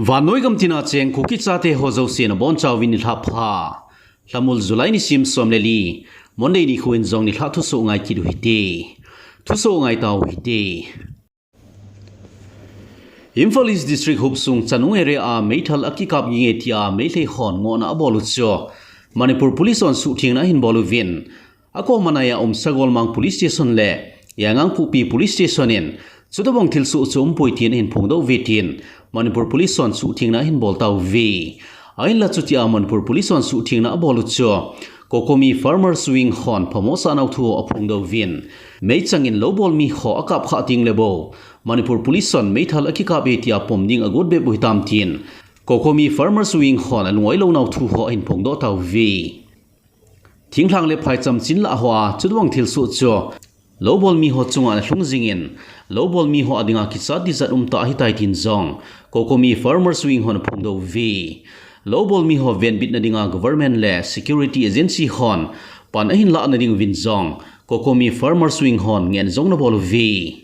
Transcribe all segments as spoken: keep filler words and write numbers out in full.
Vannoi gam tina cheng Kuki chate ho jouse nabonchauvin nilhah pha. Lhamul July nisim som le li, Monday nikho in jong nilhah thusoh ngai kit u hite. Thusoh ngai tau hite. Imphal East District hopsung Chanung area a meithal akikap ging e tia Meitei hon ngohna abol u chu Manipur Police hon suhthengna ahin bol uvin, akom a nai a um Sagolmang Police Station le Yangangpokpi Police Station in chutobang thilsoh chu umpoi tin ahin phongdoh uve tin Manipur Police hon suhthengna ahin bol tauve. Ahinla chutia Manipur Police hon suhthengna abol u chu COCOMI Farmers Wing hon phamosah nau thu aphongdoh uvin, meichang in loubol mi ho akap khah teng le bou Manipur Police hon meithal akikap e tia pom ding agot bep u hitam tin COCOMI Farmers Wing hon alungoi lou nau thu ho ahin phongdoh tauve. Thinglhang le phaicham chin lah hoa chutobang thilsoh chu loubol mi ho chunga ana lhung jingin, loubol mi ho adinga kichat ding jat umtah ahitai tin jong COCOMI Farmers Wing hon aphongdoh uve. Loubol mi ho venbitna dinga government le security agency hon pan ahin lahna ding uvin jong COCOMI Farmers Wing hon ngehna jong anabol uve.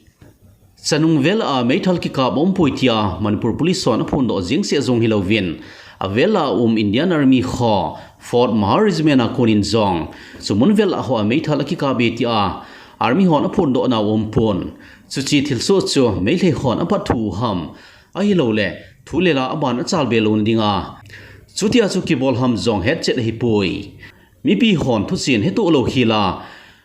Chanung vel a meithal kikap aumpoi tia Manipur Police hon aphondoh jeng seh jong hilouvin, avel a um Indian Army ho Fourth Mahar Regiment a konin jong chumun vel a ho a meithal akikap e tia Army hon aphondoh nau aumpon. Chuche thilsoh chu Meitei hon aphat thu u ham, ahilouleh thu le la aban achal be louna dinga chutia chu kibol ham jong hetchet ahipoi. Mipi hon thuchen hetoh lou hila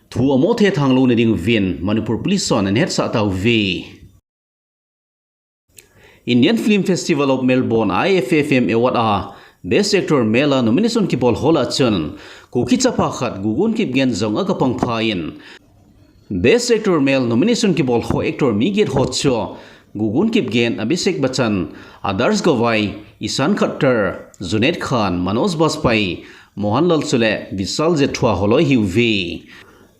thu amo thethang louna ding uvin Manipur Police hon ana hetsah tauve. Indian Film Festival of Melbourne, I F F M Award a Best Actor Male a nomination kibol ho lah a chun Kuki chapa khat Gugun Kipgen jong agapang pha in, Best Actor Male nomination kibol ho actor mi get ho chu Gugun Kipgen, Abhishek Bachchan, Adarsh Gavai, Ishaan Khatter, Junaid Khan, Manoj Bajpayee, Mohanlal chule Vishal Jethwa holoi ahiuve.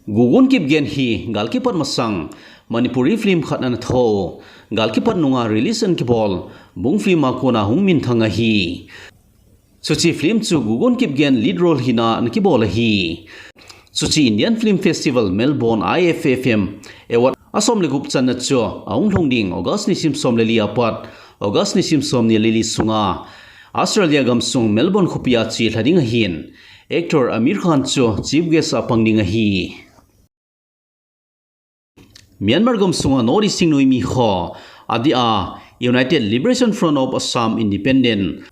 Gugun Kipgen hi gal kipat masang Manipuri film khat ana tho, gal kipat nunga release ana kibol Bung film a kona hung minthang ahi. Chuche film chu Gugun Kipgen lead role hina ana kibol ahi. Chuche Indian Film Festival Melbourne, I F F M Award asom le gup channa chu ahung lhung ding August nisim som le li apat August nisim somni le li sunga Australia gamsung Melbourne khopi a chelha ding ahin, actor Aamir Khan chu chief guest a pang ding ahi. Myanmar gamsunga North East thingnoi mi ho adeh a United Liberation Front of Assam Independent,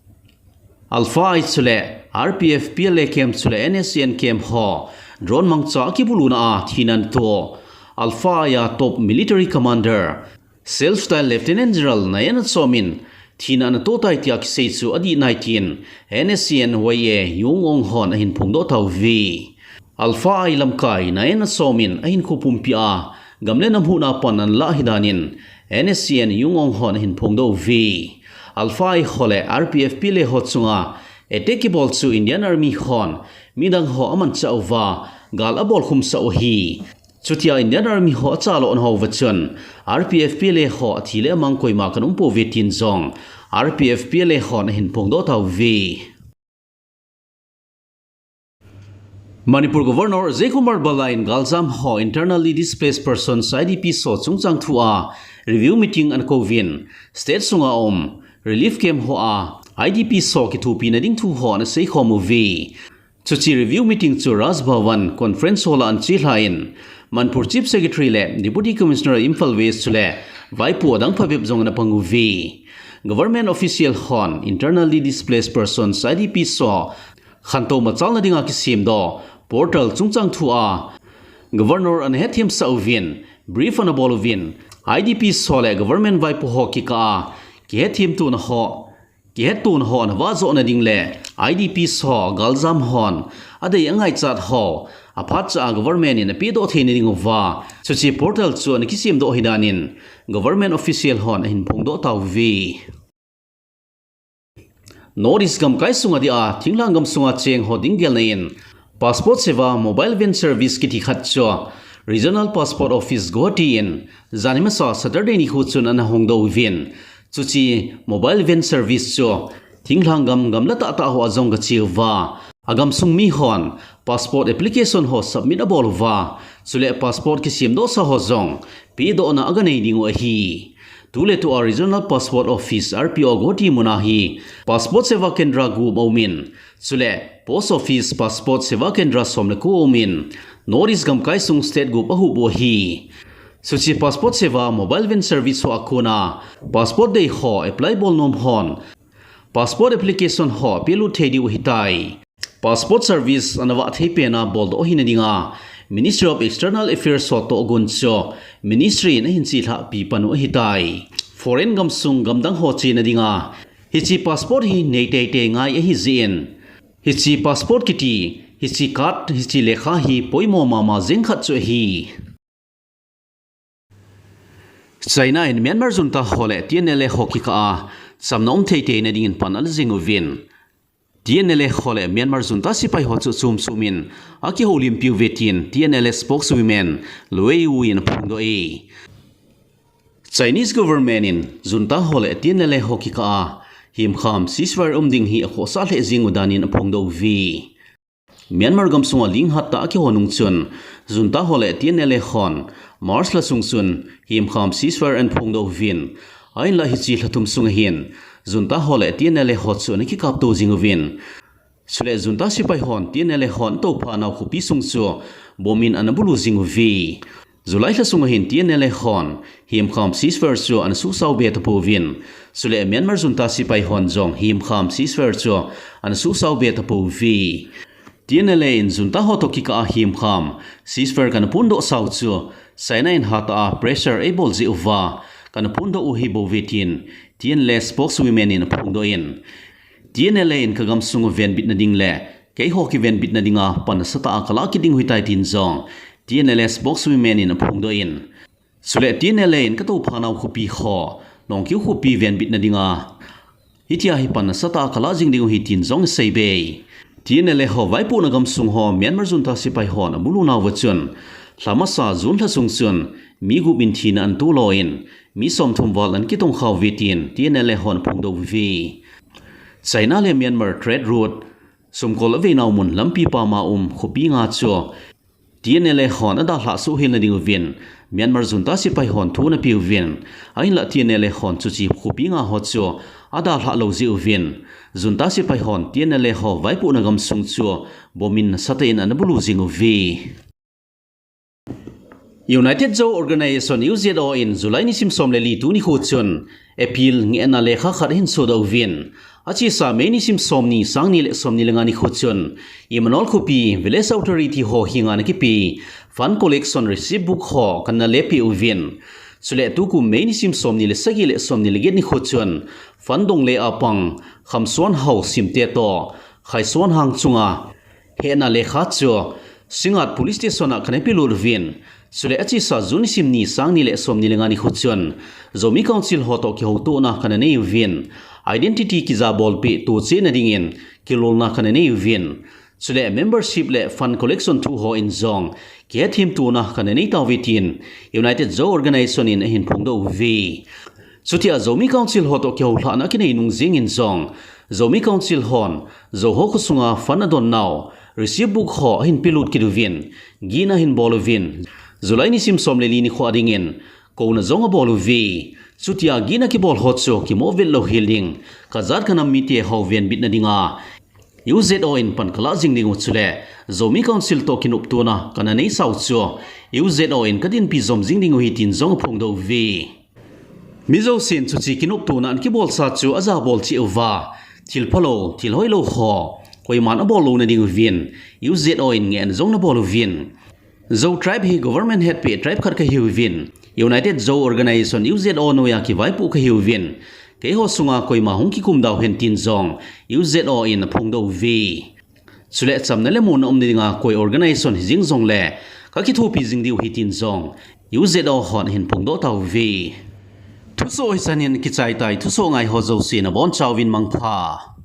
ULFA-I chule R P F P L A camp chule N S C N camp ho drone mangcha a kibuluna a thina anato ULFA-I a top military commander, Self-styled Lieutenant General Nayan Achom in thina anato tai tia kisei chu adih nai tin N S C N Y A Yung Aung hon ahin phongdoh tauve. ULFA-I lamkai Nayan Achom in ahinkho pumpi a gam le nam huhna pan analah ahi danin N S C N Yung Aung hon ahin phongdoh uve. ULFA-I ho le R P F P L A ho chunga attack kibol chu Indian Army hon midang ho amanchah uva gal abolkhum sah u ahi. Chutia Indian Army ho achaloh na houva chun R P F P L A ho athi le amang koima kan umpouve tin jong R P F P L A hon ahin phongdoh tauve. Manipur Governor Ajay Kumar Bhalla in galjam ho Internally Displaced Persons, I D Ps ho chungchang thua review meeting anakouvin, state sunga um relief camp hoa I D Ps ho kithopina ding thu ho anaseikhom uve. Chuche review meeting chu Raj Bhavan Conference Hall a anachelhan, Manipur Chief Secretary le Deputy Commissioner Imphal West chule vaipo adang phabep jong anapang uve. Government official hon Internally Displaced Persons, I D Ps ho khantou machalna dinga kisemdoh portal chungchang thua Governor anahetthemsah uvin, brief anabol uvin, I D Ps ho le government vaipo ho kikah a kihetthemtona ho kihettona ho anavahjohna ding le I D Ps ho galjam hon adei angaichat ho aphatcha a government in apehdoh theina dinguva chuche portal chu anakisemdoh ahi danin government official hon ahin phongdoh tauve. North East gamkai sunga dia thinglhang gamsunga cheng ho ding gelna in Passport Seva Mobile Van Service kiti khat chu Regional Passport Office Guwahati in janhi masa Saturday nikho chun anahongdoh uvin, chuche mobile van service chu thinglhang gam gamla tahtah hoa jong gache uva, agamsung mihon passport application ho submit abol uva, chule passport kisemdohsa ho jong pehdohna aganei dingu ahi. Tuletu a Regional Passport Office, R P O Guwahati muna hi Passport Seva Kendra gup aumin, chule Post Office Passport Seva Kendra som le ko aumin, North East gamkai sung state gup ahup u ahi. Chuche Passport Seva mobile van service ho a kona passport dei ho apply bol nom hon passport application ho pelut thei diu ahitai. Passport service ana vah thei pena boldoh ahina dinga Ministry of External Affairs ho toh gon chu Ministry in ahin chelhahpi pan u ahitai. Foreign gamsung gamdang ho chena dinga hiche passport hi nei teitei ngai ahi jeh in, hiche passport kiti, hiche card, hiche lekha hi poimo mama jeng khat chu ahi. China in Myanmar junta ho le T N L A ho kikah a chamna um thei theina dingin pan ala jing uvin, T N L A ho le Myanmar junta sepai ho chu chom chom in akihoulimpi uve tin T N L A spokeswoman Lwei Wu in aphongdoh e. Chinese government in junta ho le T N L A ho kikah a himkham ceasefire um ding hi akhohsah lheh jing u danin aphongdoh uve. Myanmar gamsunga linghat tah a kiho nung chun junta ho le T N L A hon March lha sung chun himkham ceasefire ana phongdoh uvin, ahinlah hiche lha thum sunga hin junta ho le T N L A ho chu ana kikapto jing uvin, chule junta sepai hon T N L A hon atoupha nau khopi sung chu bomb in ana bulu jing uve. July lha sunga hin T N L A hon himkham ceasefire chu ana suhsao be tapouvin, chule Myanmar junta sepai hon jong himkham ceasefire chu ana suhsao be tapouve. T N L A in junta ho toh kikah a himkham ceasefire kana phondoh sau chu China in hatah a pressure eibol jeh uva kana phondoh u ahibouve tin T N L A spokeswoman in aphongdoh in, T N L A in kagamsung venbitna ding le keiho kivenbitna dinga pan nasatah a kalah kit ding u ahitai tin jong T N L A spokeswoman in aphongdoh in, chule T N L A in katoupha nau khopi ho, Nawnghkeo khopi venbitna dinga hitia hi pan nasatah a kalah jing ding u ahi tin jong aseibe e. T N L A ho vaipohna gamsung ho Myanmar junta sepai hon abulu nauva chun lha masa June lha sung chun mi gup in thina ana tolon, mi somthum val ana kitongkha uve tin T N L A hon aphongdoh uve. China le Myanmar trade route, sumkol aveinau mun lampi pama um khopi nga chu T N L A hon adalhah soh helna ding uvin Myanmar junta sepai hon thu ana peuvin, ahinlah T N L A hon chuche khopi nga ho chu adalhah lou jeh uvin junta sepai hon T N L A ho vaipohna gamsung chu bomb in nasatah in ana bulu jing uve. United Zo Organization, U Z O in July nisim som le li tuni nikho chun appeal ngehna lekha khat ahin sodoh uvin, achesa May nisim somni, sang ni le somni le nga nikho chun Imnawl khopi Village Authority ho henga ana kipe fund collection receipt book ho kana lepeh uvin, chule tukum May nisim somni le sagi le somni le get nikho chun fund dongle a pang Khamsuanhao Simte toh Khaisuanhang chunga hehna lekha chu Singngat Police Station a kana pelut uvin, chule achesa June nisim ni, sang ni le somni le nga nikho chun Zomi Council ho toh kihoutona kana nei uvin, identity kijabolpeh tohchetna dingin kilolna kana nei uvin, chule membership le fund collection thu hon jong kihethemtona kana nei tauve tin United Zo Organization in ahin phongdoh uve. Chutia Zomi Council ho toh kihoulhahna akinei nung jengin jong Zomi Council hon Zo ho khosunga fund adonnau receipt book ho ahin pelut kit uvin, gihna ahin bol uvin, July nisim som le li nikho a dingin kouna jong abol uve. Chutia gihna kibol ho chu kimohvet lou hel ding, kajat kanam mite ho venbitna dinga U Z O in pan kalah jing ding u chule Zomi Council toh kinoptona kana neisau chu U Z O in kadinpi jom jing ding u ahi tin jong aphongdoh uve. Mi jousen chuche kinoptona ana kibolsa chu ajabol cheh uva, thil phalou, thil hoilou ho koiman abol louna ding uvin U Z O in ngehna jong ana bol uvin. Zo tribe hi government hetpeh tribe khat kahiuvin, United Zo Organization, U Z O noiya kivaipoh kahiuvin, keiho sunga koima hung kikum dauhen tin jong U Z O in aphongdoh uve. Chule chamna le muonna umna dinga koi organization hijing jongle kakithopi jing diu ahi tin jong U Z O hon ahin phongdoh tauve. Thusoh hichan in kichai tai, thusoh ngai ho jouse nabonchauvin mangpha.